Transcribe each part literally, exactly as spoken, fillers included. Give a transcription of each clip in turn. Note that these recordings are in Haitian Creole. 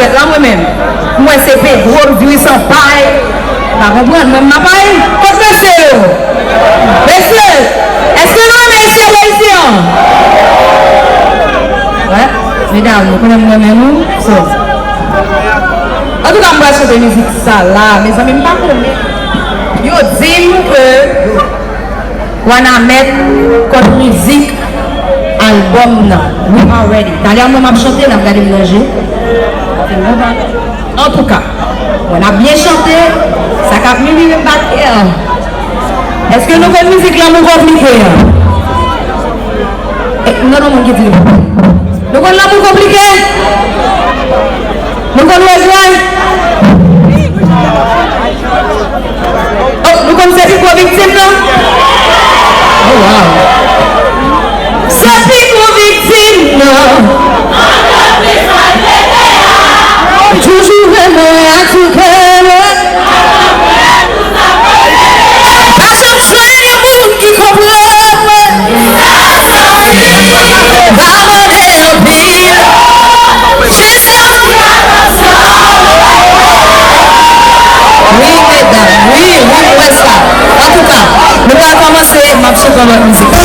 Tèt la mwen menm. M wè se Pedro, m di wi se yon pay. Pa konprann, mwen m pa pay. Kot mesye yo? Mesye, èske nou renmen mesye Ayisyen an? Wè, medam, nou konnen m renmen nou. So. Antouka, m pral chante mizik sa la, mezanmi, m pa konnen. Yo di m ke Wanament kot mizik albòm nan. We are ready. Talè a mwen m ap chante, n ap gade m nan je. Antouka, mwen n ap byen chante, sa k ap mimire m pa kè. Èske nou konn mizik Lanmou Konplike an? Eh, m tande yon moun ki di li pa konn. Nou konn Lanmou Konplike? Nou konn Wèz Wèz? Oh, nou konn Se pi gwo viktim nan? Oh, wow. Se pi gwo viktim nan. Toujou renmen ak tou kè mwen. Pa janm jwenn yon moun ki konprann mwen. Pa mande anpil. Wi, medam, wi, wi, m wè sa. Antouka, nou pral kòmanse, m ap chante yon lòt mizik.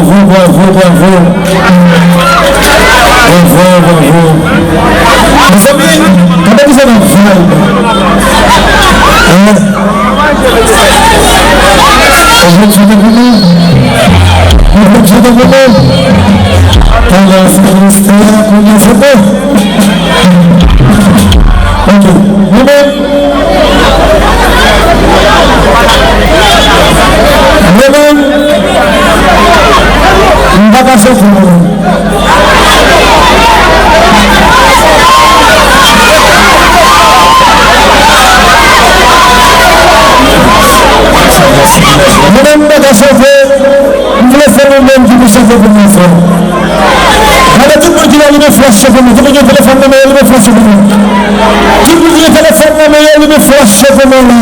Bravo, bravo, bravo. Bravo, bravo. Mezanmi, gade ki sa nan vibe. Hein? Ou vle chante pou nou? Ou vle chante pou nou? Pandan se mistè a, kounye a se bon. Ok. Nou menm, nou menm, m pa ka chante pou nou. Mwen menm, m pa ka chante. M vle fè nou menm ki pou chante pou mwen fè. Gade tout moun ki la limen flach yo pou mwen. Tout moun ki gen telefòn nan men yo, limen flach yo pou mwen. Tout moun ki gen telefòn nan men yo, limen flach yo pou mwen la.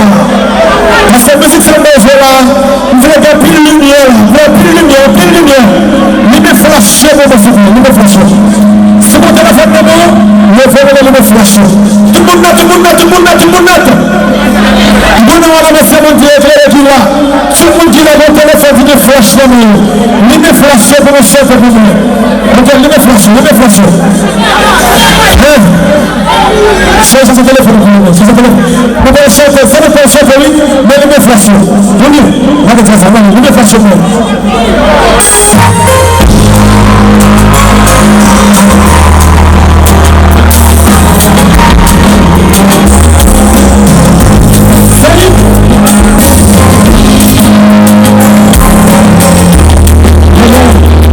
Paske mizik sa m bay jwe la, m vle gen anpil limyè la. M vle anpil limyè, anpil limyè. Limen flach yo pou mwen, souple, limen flach yo. Si w gen telefòn nan men w, leve men w, limen flach yo. Tout moun nèt, tout moun nèt, tout moun nèt, tout moun nèt. Moun nan w a remèsye Bondye eklere ki la. Tout moun ki la gen telefòn ki gen flach nan men yo. Limen flach yo pou mwen, chante pou mwen. Ok, limen flach yo, limen flach yo. Hein? Se, se, se telefòn pou mwen, se, se telefòn. Nou pral chante, se nou pral chante, wi. Men limen flach yo. Wi, wi. Gade sa, gade, limen flach yo pou mwen.